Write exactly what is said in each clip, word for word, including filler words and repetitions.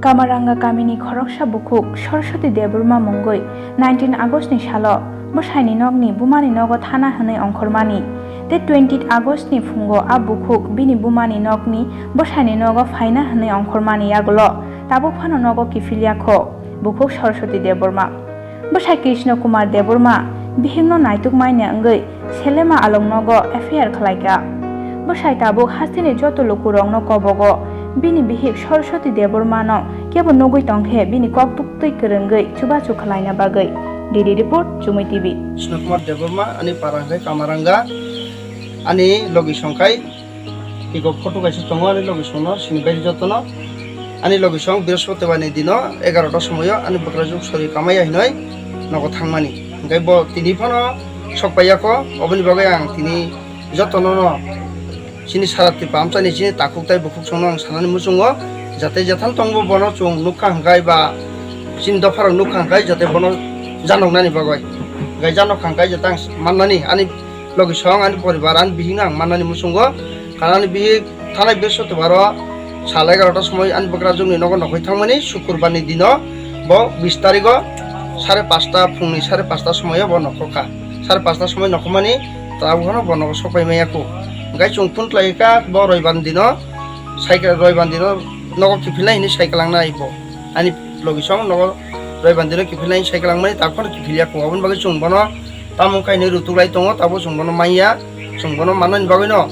Kamaranga kamini khoroksa bukhuk Saraswati Debbarma mungwi nineteen August ni salo bwsaini nokni bumani nogo thana hwnwi ongkhormani tei twenty August ni phungo a bukhuk bini bumani nokni bwsaini nogo phaina hwnwi ongkhormani yagulo tabuk phano nogo kiphilya kho bukhuk Saraswati Debbarma. Bwsai Krishna Kumar Debbarma bihikno naituk manya wngwi Selema along nogo F I R khlaikha. Bwsai tabuk hasteni joto lukurokno kobogo bini bihik Saraswati Debbarmano kebo nugwi tongkhe bini kok tuktwi kwrwngwi chubachu khlaina bagwi. D D report, Chumui T V. Krishna Kumar Debbarma, ani para hwnkhe Kamaranga, ani logi songkhai Iko photo kaisa tongo ani logisongno, sini bai jotono. Ani logisong Brihospotibani dino egarota somoio ani bwkrajwk sori kamaiya hinoi nogo thangmani. Hingke bo tini phano sokpaiya kho, oboni bagwi ang tini jotono no chini sara Tripura amchaini chini takhuk tai bukhuk songno ang sanani muchungo, jate jethal tongbo bono chwng nukha hingkai ba chini dopharok nukha hingkai jate bono janoknani bagwi. Hingkai janokha hingkai jate ang mannani ani logisong ani poribar ani bihikno ang mannani muchungo. Karon ani bihik thanai Brihospotibaro sal egarota somoi ani bwkrajwkni nogo nokhoi thangmani, Sukurbarni dino bo bis tarigo sare pasta, phungni sare pasta somoio bo nokhokha. Sare pasta somoi nokhomani tabuk phano bo nogo sokpai maya kho. Hingke chwng phone khlaikha bo Roibarni dino, cycle Roibarni dino nogo kiphilnai hinwi cycle langnai bo. Ani logisong nogo Roibarni dino kiphilnai cycle langmani tabuk phano kiphilya kho. Aboni bagwi chwng bono tamo wngkha hinwi rutuklai tongo, tabuk chwng bono manya, chwng bono mannani bagwino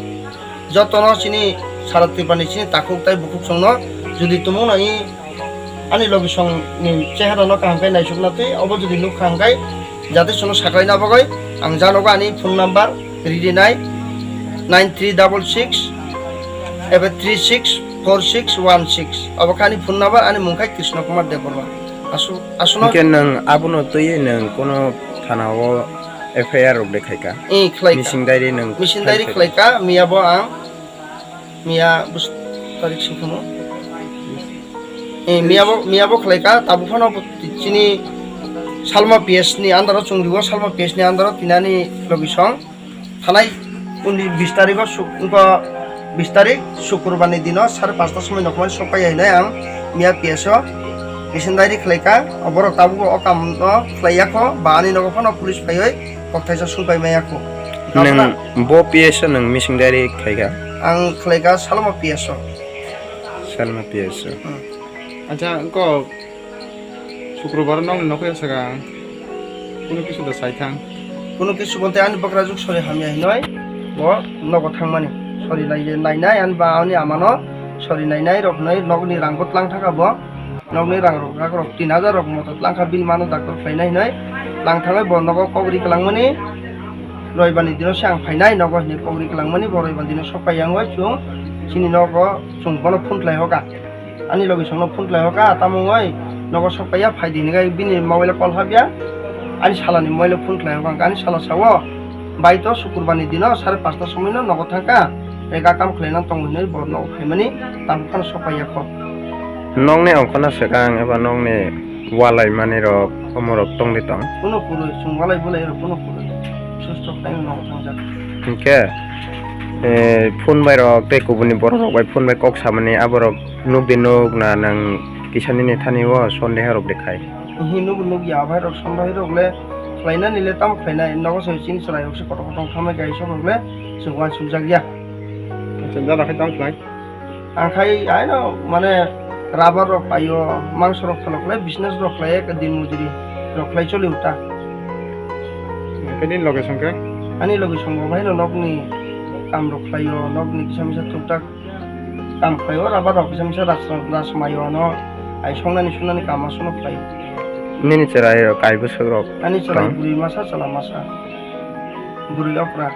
jotono chini sara Tripurani chini takhuk tai bukhuk chwngno jodi tumung nai ani logisongni cheharano kaham khe naisukna twi obo jodi nukha hwnkhe jate chwngno saklaina bagwi ang janogo ani phone number rinai nine three double six eba three six four six one six. Obo khe ani phone number, ani mung khe Krishna Kumar Debbarma. Asu-, asuno Hingke nwng abono twiwi nwng kono thana o F I R rok de khaika? Eh, khlaika. Missing diary nwng Missing diary khlaika? Khlaika, miya bo ang, miya bus tarik singkhono. Eh, miya bo, miya bo khlaika, tabuk phano bo chini Salma P S ni under o chwng rio, Salma P S ni under o tinani logisong. Thanai uni bis tarigo suk-, wngkha bis tarik Sukurbarni dino sare pasta somoi nokhormani sokpai hinai ang miya P S o missing diary khlaika, borok tabuk o kamno khlaiya kho, ba ani nogo phano police phaiwi kokthaisa sungpai maya kho. Nwng bo P S o nwng missing diary khlaika? Ang khlaika Salma P S o. Salma P S o. Hmm. Acha, wngkha Sukrobar nokni nokhe swkang kunu kisu da sai thang. Kunu kisu bonte ani bwkrajwk sori hamya hinoi bo nogo thangmani. Sori lai nainai ani ba ani amano sori nainai rok hinoi nokni rangbo tlang thangkha bo. Nokni rang rok rak rok tin hajar rok moto tlang kha bini mano doctor khlainai hinoi tlang thangwi bo nogo kok ri kwlangmani. Roibani dino se ang phainai nogo hinoi kok ri kwlangmani bo roibani dino sok pai yang oi chwng chini nogo chwng bono phone khlai hoka. Ani logisongno phone khlai hoka, tamo wngoi nogo sok paiya, phai di hinwi bini mobile call habya, ani salani mobile phone khlai hoka, ani sala sao, bai to Sukurbarni dino sare pasta somoino nogo thangka, ega kam khlaina tongo hinwi bo nogo phaimani, tabuk phano sok paiya kho. Nokni ongkhorna swkang eba nokni walai manwi rok, omo rok tongdi tong? Kuno purwi, chwng walai bulai rok kuno purwi, susto khlaino nogo thangjak. Hinkhe, eh, phone bai rok tei kubuni borok rok bai phone bai kok samani aborok Nukdi nuk na nwng kisa nini thani o sondeha rok de khai? Hi nuk nuk ya, abhai rok sondeha rok le khlainani le tam khlainai, nogo se chini chwrai rok se kotor kotor thamai kaisa rok le chwng uansuk jak ya. Acha, jara khai tam khlai? Ang khai aino mane rubber rok paio, mangso rok phalok le business rok khlai, din mujuri rok khlai choli uta. Khe nini loge song khe? Ani loge song bo bhai no nokni kam rok khlaio, nokni kisa misa thuktak. Kam khlaio, rubber rok kisa misa ras-, ras maio ano, ai songnani sunani kam aswkno khlaio. Nini chwrai rok kai bwswk rok? Ani chwrai tong? Bwrwi masa chwla masa. Bwrwi okra.